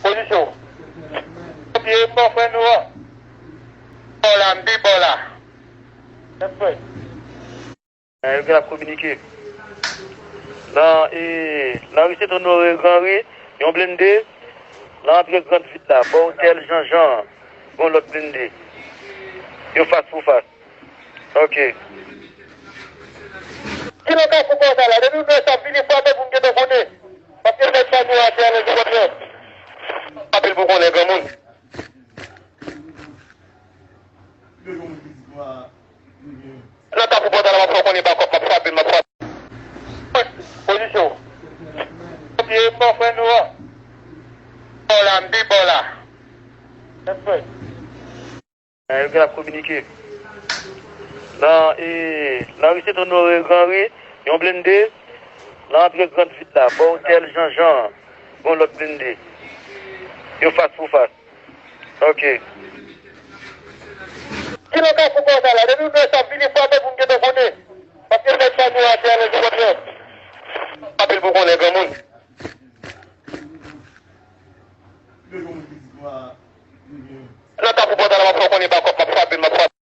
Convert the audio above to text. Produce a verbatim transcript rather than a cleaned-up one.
Pozisyon. Pye m bò frè nou an. Bò la, m pi bò la. Respè. Yo gen ap kominike. Nan, e, nan ri Sent Onore Granri, yon blende, nan antre Grand Vit la, bò otèl Jean Jean, gon lòt blende. Yo fas pou fas. Ok. Ki nan kafou konsa la, depi nou wè sa vini frape pou m gentan konnen. Paske nèg sa nou atè nan zòn nan. Apèl pou konnen granmoun. Nan kafou konsa la, m ap fè w konnen bakòp, m ap frape, m ap frape. Pozisyon. Pye m bò frè nou an. Bò la, m pi bò la. Respè. Yo gen ap kominike. Nan, e, nan ri Sent Onore Granri, yon blende, nan antre Grand Vit la, bò otèl Jean Jean, gon lòt blende. Yo fas pou fas. Ok. Ki nan kafou konsa la, depi nou wè sa vini frape pou m gentan konnen. Paske nèg sa nou atè nan zòn nan. Apèl pou konnen granmoun. Nan kafou konsa la, m ap fè w konnen bakòp.